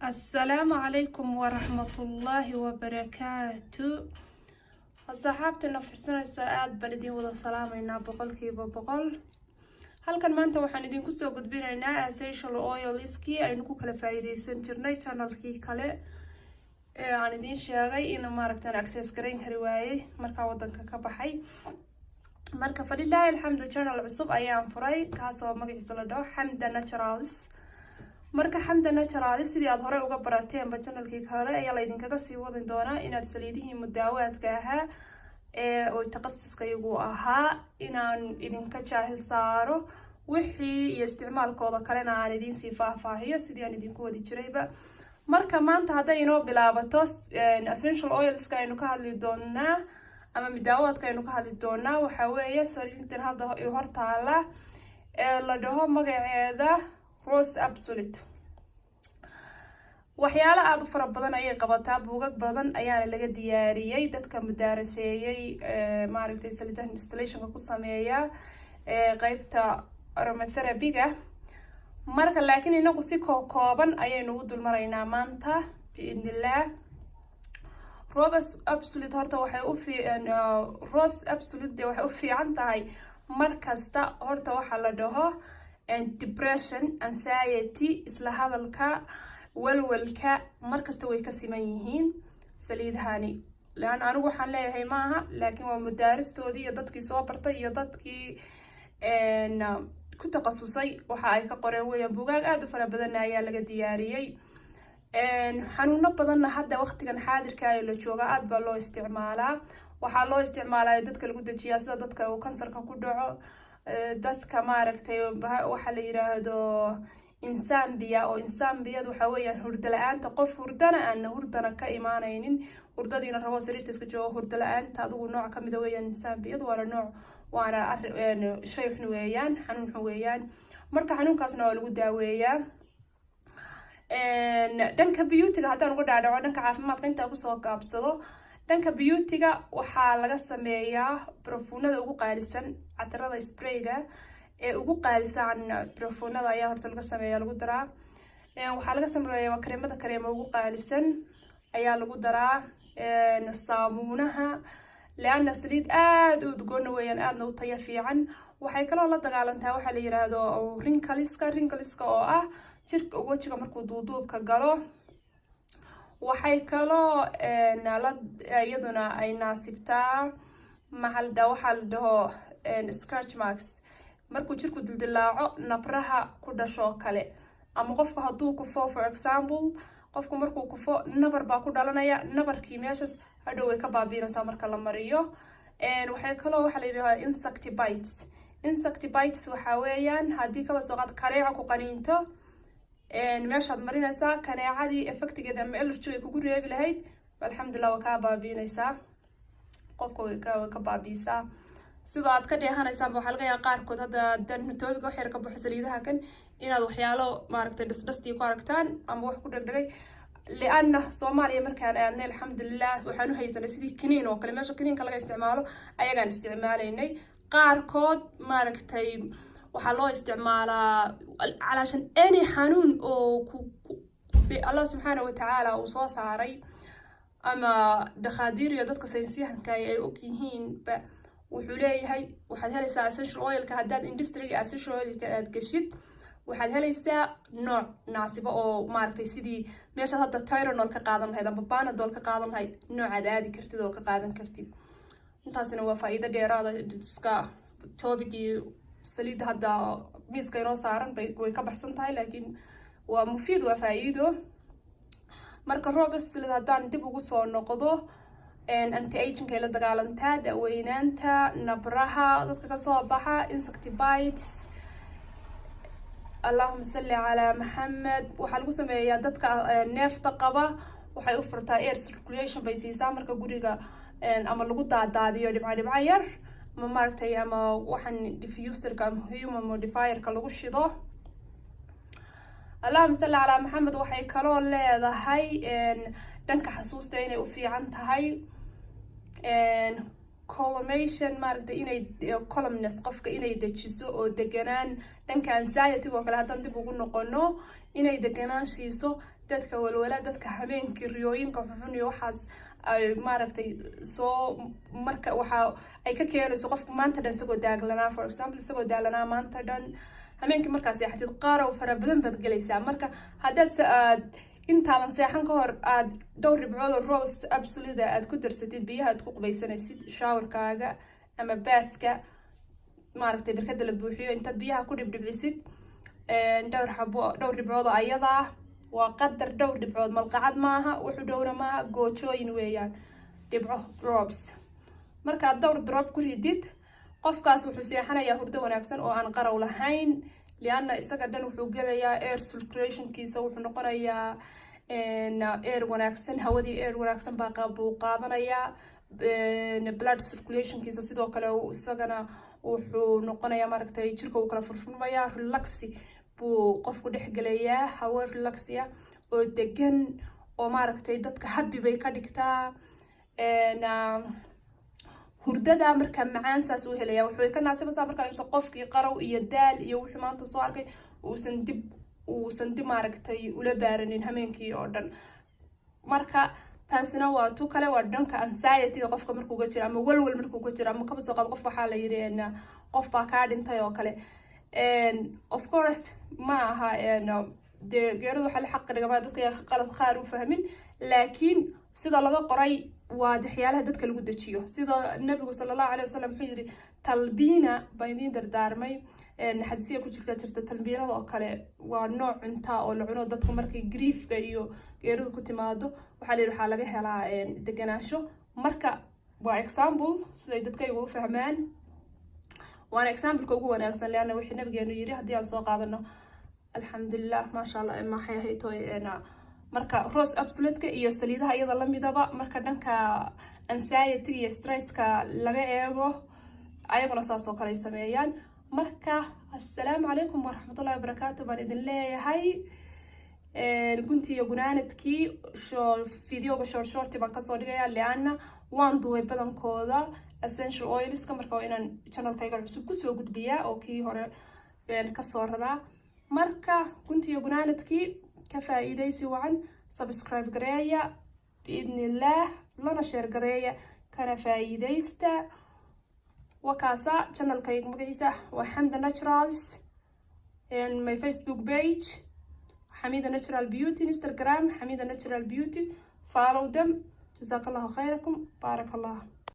Asalaamu calaykum waraxmatullaahi wabarakaatu. Asxaabtana fursanaysa, aada baan idin wada salaameynaa 100%. Halkan maanta waxaan idinku soo gudbinaynaa essential oilskii aynu ku kala faa-iideysan jirnay channelkii kale ee aan idiin sheegay in maaragtan access garayn kari waayey markaa wadanka ka baxay. Marka, falilaahi alxamdu, channel cusub ayaan furay, kaasoo magaciisa la dhaho Xamda Naturals. Marka Xamda Naturals, sidii aada horey uga barateenba channelkii kale, ayaa la idinkaga sii wadi doonaa inaad saliidihii mudaawaadka ahaa ee oo takhasuska igu ahaa inaan idinka jaahil saaro wixii iyo isticmaalkooda kalena aan idiinsii faahfaahiyo sidii aan idinku wadi jirayba. Marka maanta hadday inoo bilaabato, essential oilska aynu ka hadli doonaa ama mudaawaadka aynu ka hadli doonaa waxaa weeye saliidan hadda hortaala ee la dhaho magaceeda Rose Absolute. Waxyaalo aada u fara badan ayay qabataa, buugag badan ayaana laga diyaariyey, dadka mudaaraseeyey, maaragtay, saliidaha distillationka ku sameeya qeybta aromatherapyga. Marka laakiin inagu si kookooban ayaynu ugu dulmaraynaa maanta, biidnillaah. Rose Absolute horta waxay u Rose Absolute de waxay u fiican tahay mar kasta horta waxaa la dhaho depression, anxiety, isla hadalka, walwalka, markasta way ka siman yihiin saliidahani. Leanna anigu waxaan leeyahay maaha, laakiin waa mudaaristoodii iyo dadkii soo bartay iyo dadkii ku takhasusay waxa ay ka qoreen weeyaan. Buugaag aada u fara badanna ayaa laga diyaariyey. Xanuuno badanna hadda waqtigan xaadirka ee la jooga aada baa loo isticmaalaa. Waxaa loo isticmaalaa dadka lagu dejiyaa, sida dadka uu kansarka ku dhaco, dadka maaragtay waxaa la yiraahdo insomnia, oo insomniadu waxaa weeyaan hurdo la-aanta, qof hurdana aana hurdana ka imaanaynin, hurdadiina rabo, sariirta iska joogo, hurdo la-aanta adigu nooc kamida weeyaan insomniadu, waana nooc, waana shay xun weeyaan, xanuun xun weeyaan. Marka xanuunkaasna waa lagu daaweeyaa. Dhanka beautyga haddaan uga dhaadhaco, dhanka caafimaadka intaa kusoo gaabsado, dhanka beautyga waxaa laga sameeyaa barfuunada ugu qaalisan, catarada sprayga ee ugu qaalisan barfuunada ayaa horta laga sameeya, lagu daraa. Waxaa laga sameeyaa kareemada, kareema ugu qaalisan ayaa lagu daraa, saamuunaha, leanna saliid aada u udgoona weeyaan, aadna u tayo fiican. Waxay kaloo la dagaalantaa waxaa la yiraahdo wrinkleska, wrinkleska oo ah jirka, wejiga markuu duuduubka galo. Waxay kaloo la iyaduna ay naasibtaa maxaa waxaa la dhaho stretch marks, markuu jirku dildilaaco, nabraha ku dhashoo kale, ama qofku hadduu kufo, for example, qofku markuu kufo nabar baa ku dhalanaya, nabarkii meeshaas hadhow way ka baabiinaysaa marka la mariyo. Waxay kaloo waxaa la yidhahdaa insect bites. Insect bites waxaa weeyaan haddii kaba soo qaad kaneeca ku qaniinto, meeshaad marinaysaa, kaneecadii effectigeeda ama allergy ay kugu reebi lahayd, alxamdulilah, waa kaa baabiinaysaa, qofka way ka baabiisaa. Sidoo aad ka dheehanaysaanba, waxaa laga yaaba qaarkood hadda toobiga wax yar ka baxo saliidaha kan inaad waxyaalo maaragtay dhasdhastii ku aragtaan ama wax ku dhegdhegay. Lianna Soomaaliya markaan aadnay, alxamdulilah, waxaan u haysanay sidii kaniin oo kale, meesha kaniinka laga isticmaalo ayagaan isticmaalaynay. Qaarkood maaragtay waxaa loo isticmaalaa calaashan any xanuun oo ku Allah subxaana watacaala uu soo saaray ama dhakhaatiir iyo dadka saynisyahanka ay og yihiinba. Wuxuu leeyahay, waxaad helaysaa essential oilka, haddaad industryga essential oilka aad geshid, waxaad helaysaa nooc naasibo oo maaragtay sidii meeshaad hadda Tylenol ka qaadan lahayd ama Panadol ka qaadan lahayd, noocaad aadi kartid oo ka qaadan kartid. Intaasina waa faa-iido dheeraada. Iska topicgii saliidda hadda miiska inoo saaran bay way ka baxsan tahay, laakiin waa mufiid, waa faa-iido. Marka Rose Absolute haddaan dib ugu soo noqdo, anti agingkay la dagaalantaa, daweynaanta, nabraha dadka kasoo baxa, insect bites. Allahuma salli calaa Maxamed. Waxaa lagu sameeyaa dadka neefta qaba, waxay u furtaa air circulation bay siisaa. Marka guriga ama lagu daadaadiyo dhibco dhibco yar, ama maaragtay, ama waxaan diffuserka ama humidifierka lagu shido. Allahuma salli calaa Maxamed. Waxay kaloo leedahay dhanka xasuusta inay u fiican tahay. Calmation, maaragtay, inay calmness, qofka inay dejiso oo deganaan. Dhanka anxiety oo kale haddaan dib ugu noqono, inay deganaan siiso dadka walwala, dadka habeenkii riyooyinka xunxun iyo waxaas ay maaragtay soo marka waxa ay ka keenayso qofka maanta dhan isagoo daaglanaa, for example, isagoo daalanaa maanta dhan, habeenkii markaa seexatid qarow fara badan baad gelaysaa. Marka haddaad aad intaadan seexan ka hor aad dhowr dhibcood oo rose absolute aad ku darsatid biyaha aad ku qubaysanaysid, showerkaaga ama bathka, maaragtay, barkada la buuxiyo, intaad biyaha ku dhibdhibcisid dhowr xabo, dhowr dhibcood oo ayadaa, waa qadar dhowr dhibcood, malqacad maaha, wuxuu dhowra maaha, goojooyin weeyaan, dhibco, drops. Markaad dhowr drop ku ridid, qofkaas wuxuu seexanayaa hurdo wanaagsan oo aan qarow lahayn, lianna isaga dhan wuxuu gelayaa air circulationkiisa, wuxuu noqonayaa air wanaagsan, hawadii air wanaagsan baa buu qaadanayaa. Blood circulationkiisa sidoo kale isagana wuxuu noqonayaa, maaragtay, jirka uu kala furfurmayaa, relax buu qofku dhex gelayaa, hawo relaxia oo degan oo, maaragtay, dadka happy bay ka dhigtaa. Hurdada marka macaan saas uu helaya, wuxuu ka naasibaysaa markaa inuusan qofkii qarow iyo daal iyo wuxuu maanta soo arkay uusan dib, maaragtay, ula baaranin hameenkii oo dhan. Marka taasina waa tu kale, waa dhanka anxiety-ga qofka markuu ka jiro ama walwal markuu ka jiro, ama kaba soo qaad qof waxaa la yidhi qof baa kaa dhintay oo kale. Of course ma aha dee geerida waxaa la xaq dhigama dadka qalad qaar u fahmin, laakiin sida laga qoray waa waxyaalaha dadka lagu dejiyo. Sida Nabigu sala Allahu alayh wasalam wuxuu yidhi: "Talbiina baan idiin dardaarmay." Xadisiya ku jirta talbiinada oo kale waa nooc cunta oo la cuno dadku markay griefka iyo geeridu ku timaado. Waxaa la yidhi waxaa laga helaa deganaansho. Marka waa example siday dadkaygu u fahmaan, waana exampleka ugu wanaagsan, leanna wixii nabigeenu yidhi haddii aan soo qaadano, alxamdulilah, maasha Allah. Maxay ahayd toy? Marka rose absoluteka iyo saliidaha iyada lamidaba, marka dhanka anxiety iyo stresska laga eego, ayaguna saas oo kale ay sameeyaan. Marka assalaamu calaykum waraxmatullahi wabarakaatu baan idin leeyahay. Guntii iyo gunaanadkii, videoga short shorti baan kasoo dhigaya, lianna waan duubay badankooda essential oilska. Marka waa inaan channelkayga cusub kusoo gudbiyaa oo kii hore kasoo raraa. Marka guntii iyo gunaanadkii, ka faa'iidaysi wacan, subscribe gareeya biidni illaah, lana share gareeya, kana faa'iidaysta. Wakaasa channelkayga magaciisa waa Xamda Naturals, my Facebook page Xamida Natural Beauty, Instagram Xamida Natural Beauty. Follow them. Jazaak Allahu khayrakum, baarak Allah.